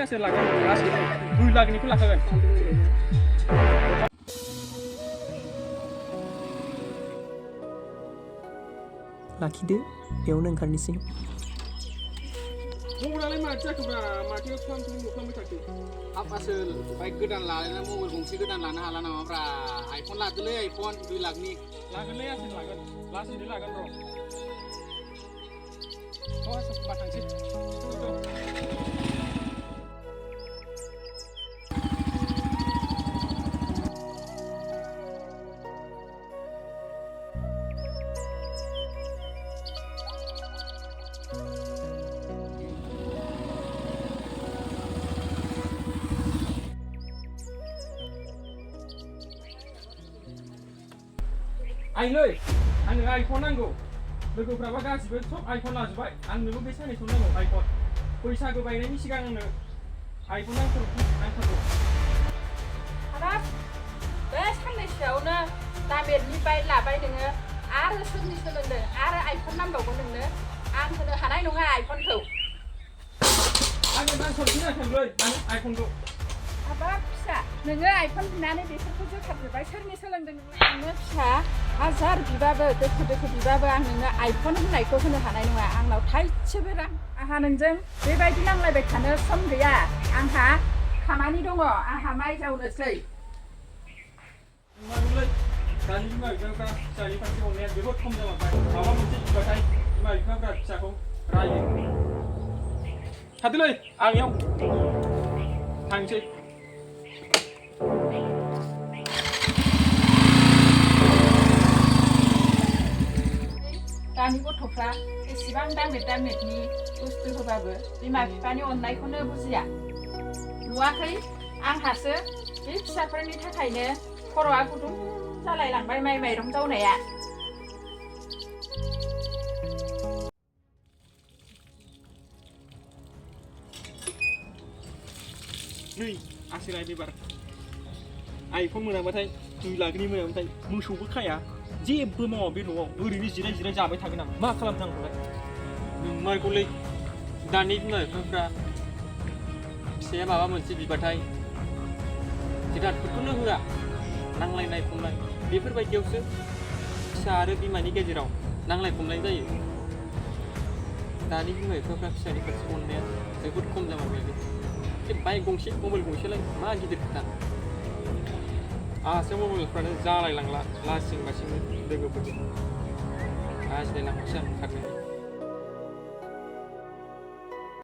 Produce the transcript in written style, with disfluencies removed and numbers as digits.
Saya lakukan asli, gue lagi nih lakukan. Laki deh, ya udah nggak nising. Muralnya macam tu berapa, macam kamu cakap. Apa asal baik kedan lah, ni mau berfungsi kedan lah, nah halan apa berapa? iPhone lah tu le, iPhone 2 lakh ni. Lakukan le asli lakukan, asli dia lakukan bro. Oh asal batang sih. Ayo, anu iPhone anggo. Logo berapa gas? Besok iPhone lah coba. Anu logo biasa nih soalnya iPhone. Pulsa gue bayar ini sih kan iPhone anggo. Harap, bes kan nih siapa? Tapi ni bayar lah bayar dengan. Ada seni selenge, ada iPhone nambah gue dengan. Anggo hanai nunga iPhone tu. Anggo dan soalnya kan gue iPhone tu. Apa bisa? Dengan iPhone nane bisa kerja kerja bayar seni selenge dengan bisa. Hazar bibabe, deku bibabe ang dengan iPhone henai kau kena hanai nunga. Ang lau thai ceberang. Aha nengjem, bebaik nang lebih karena som dia. Angha, kamani dongo, angha mai jauh nesai. Mulai, kali ini mah juga cari pasti online juga kom jalan baik. Awak mesti juga cari, mah juga bisa kom raya. Hati loi, angyo, tangsi. Tani gथ'फ्रा एसेबां दामेटनि बुस्थु होबाबो बिमा बिफानि अननायखौनो बुजिया नुवाखै आंहासो बे फिसाफोरनि थाखायनो खर'आ गुदुं जालायलांबाय माइ माइरं जावनाया नै आसिराय बेबार आइफन मोनाबाथाय 2 लाखनि मोनाबाथाय मोसौबो खाया जेबो मावा बे न'आव ओरैनो जिराय जाबाय थागोन आं मा खालामनांगौलाय नंमारगौलै दानि बिमा बिफाफ्रा फिसाया माबा मोनसे बिबाथाय जिरादफोरखौनो होआ नांलायनाय खमलाय बेफोरबायदियावसो फिसा आरो बिमानि गेजेराव नांलाय खमलाय जायो दानि बिमा बिफाफ्रा फिसानि फारसे अननाया जोबोद खम जालांबायलै बे बाइक गंसे मबाइल गंसेलाय मा गिदिर खोथा आहासो मबाइलफ्रानो जालायलांला लासिं लासिंनो लोगोफोरजों आजिलायलांबायसो आं ओंखारनो